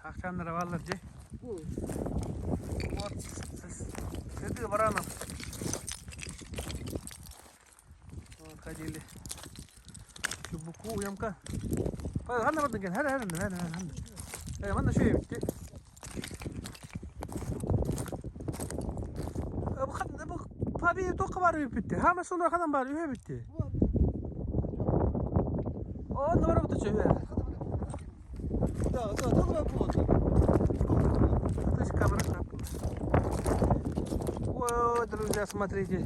Ахчаннара бааллар дьэ. Вот следы баранов. Вот ходили. Чубуку уямка. Ханна бардын кен? Хәр хәр хәр хәр хәр. Манна шөй битти. Бу тоққа бар битти. Ха масуна хадан бар үһе битти. Онно бар буту чөйө. Да, да, да, То есть камера Ой, друзья, смотрите.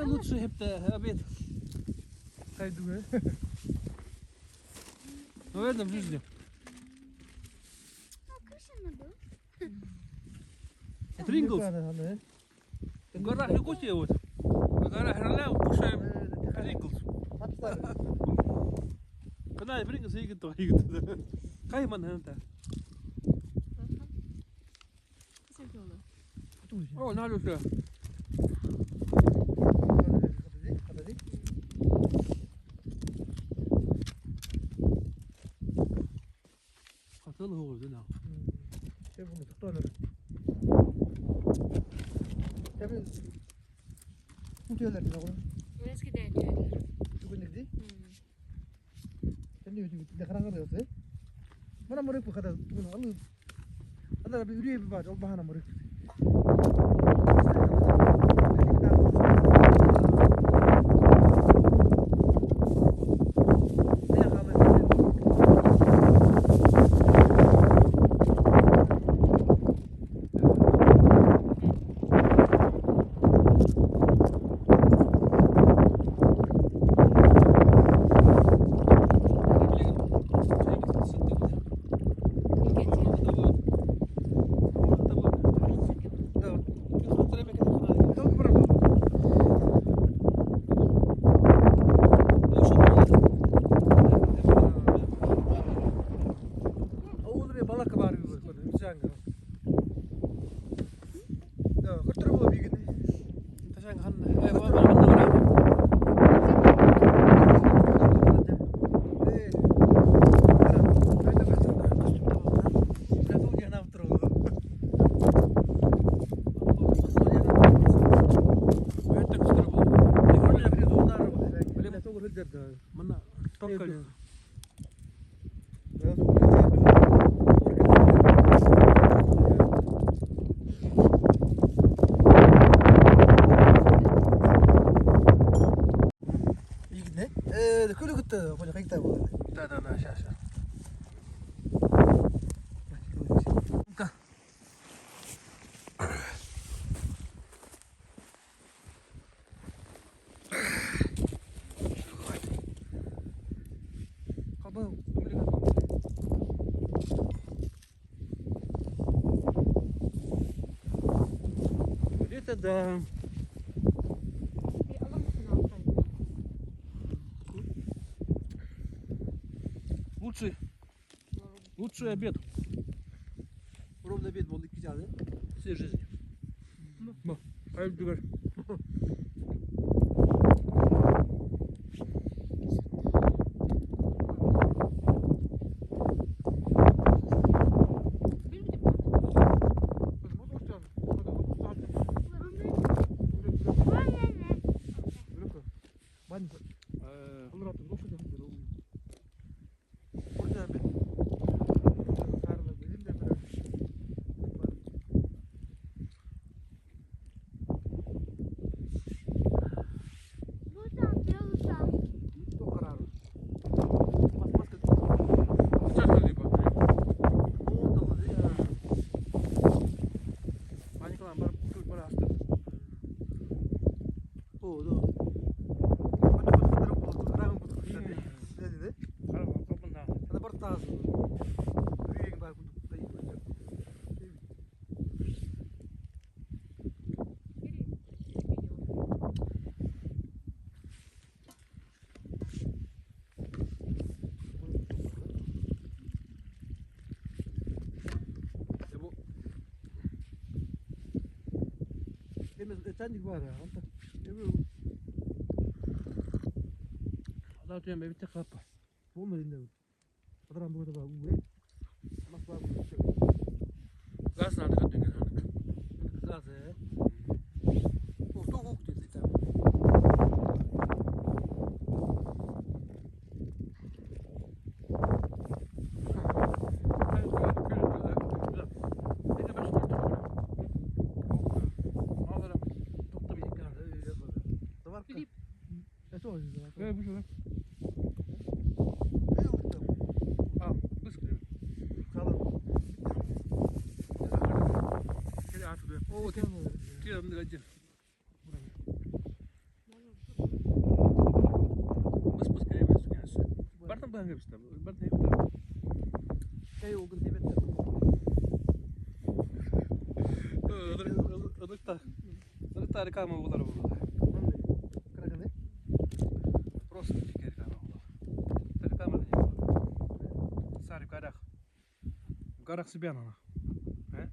Самый лучший это обед. Хайдуга. Наверное, в жизни. Принглс. В горах Якутии вот. В горах Харлау кушаем Принглс. Кына Принглс егет то егет. Кайман это. О, надо все. Хатыл Да-да-да, сейчас, сейчас. Это да. Лучший, лучший обед. Ровно обед был да? Всей жизни. Ну, Просто Сари в горах. В горах Себянова. Э?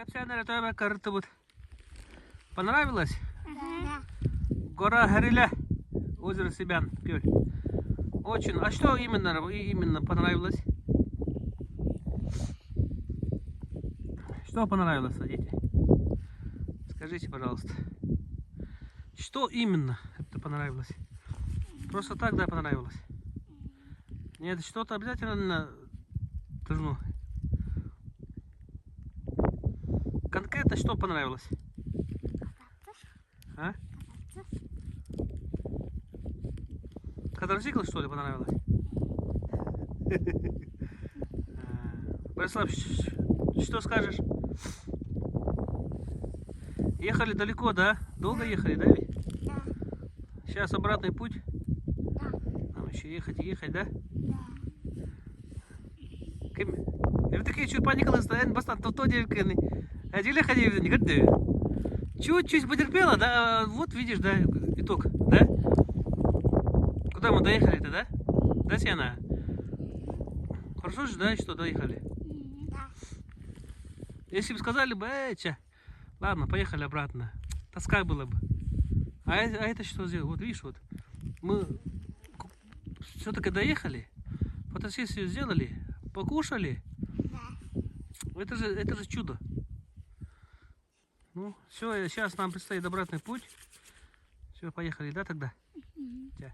Кэпсээн Понравилось? Да. Гора Хариля, озеро Себян, Кёль. Очень. А что именно, именно понравилось? Что понравилось, дети? Скажите, пожалуйста. Что именно это понравилось? Просто так, да, понравилось? Нет, что-то обязательно должно. Конкретно что понравилось? А? Квадроцикл, что ли, понравилось? Борислав, что скажешь? Ехали далеко, да? Долго ехали, да ведь? Да. Сейчас обратный путь. Да. Нам еще ехать и ехать, да? Да. Ким? Эвдоки чуть паникала, стоян бастан то то девканы. Адиля ходили, не говори. Чуть-чуть потерпела, да? Вот видишь, да, итог, да? Куда мы доехали-то, да? Да, Сена? Хорошо же, да, что доехали? Да. Если бы сказали бы, ча, ладно, поехали обратно. Тоска была бы. А, а это что сделал? Вот видишь, вот мы все-таки доехали, фотосессию сделали, покушали. Да. Это же чудо. Ну, все, сейчас нам предстоит обратный путь. Все, поехали, да, тогда? Чэ.